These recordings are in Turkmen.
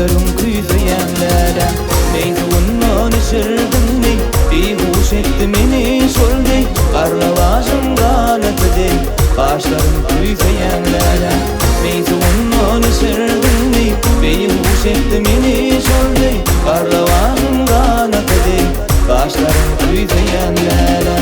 Lebleriň küýseýän läle. Meý suwundan içirdiň meý, Beýhuş etdi meni şol deý, Garlawajyň ganaty deý, Gaşlaryň küýseýän läle. Meý suwundan içirdiň meý, Beýhuş etdi meni şol deý, Garlawajyň ganaty deý, Gaşlaryň küýseýän läle.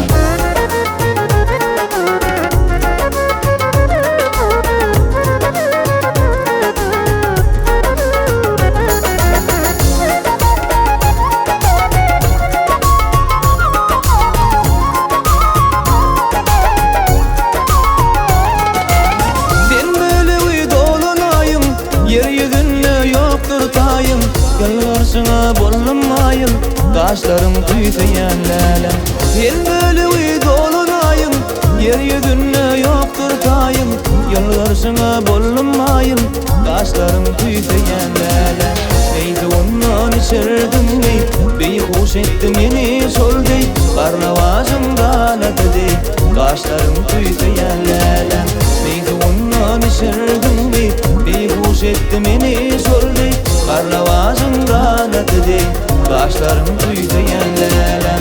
Sen bölegi dolan aýyň, Ýer ýüzünde ýokdur taýyň, Ýalbarşyňa boldum maýyl, Gaşlaryň küýseýän läle. Sen bölegi dolan aýyň, Ýer ýüzünde ýokdur taýyň, Ýalbarşyňa boldum maýyl, Gaşlaryň küýseýän läle. Meý suwundan içirdiň meý, Beýhuş etdi meni şol deý, Garlawajyň ganaty deý, Gaşlaryň küýseýän läle. Meý suwundan içirdiň meý, Beýhuş etdi meni şol deý, Garlawajyň ganaty deý, Gaşlaryň küýseýän läle.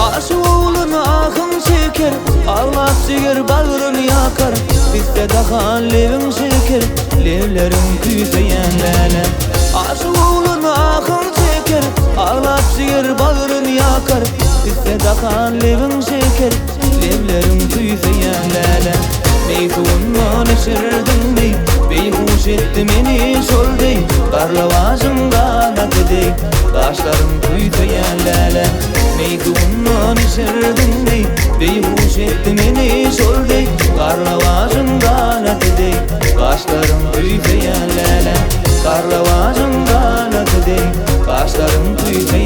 Aşyk oglan ahyn çeker, Aglap jiger bagryn ýakar, Pisse dahan lebiň şeker, Lebleriň küýseýän läle. Aşyk oglan ahyn çeker, Aglap jiger bagryn ýakar, Pisse dahan lebiň şeker, Lebleriň küýseýän läle. Meý suwundan içirdiň meý, Beýhuş etdi meni şol deý, Garlawajyň ganaty deý, Gaşlaryň küýseýän läle. Meý suwundan içirdiň meý, Beýhuş etdi meni şol deý, Garlawajyň ganaty deý, Gaşlaryň küýseýän läle. Garlawajyň ganaty deý, Gaşlaryň küýseýän.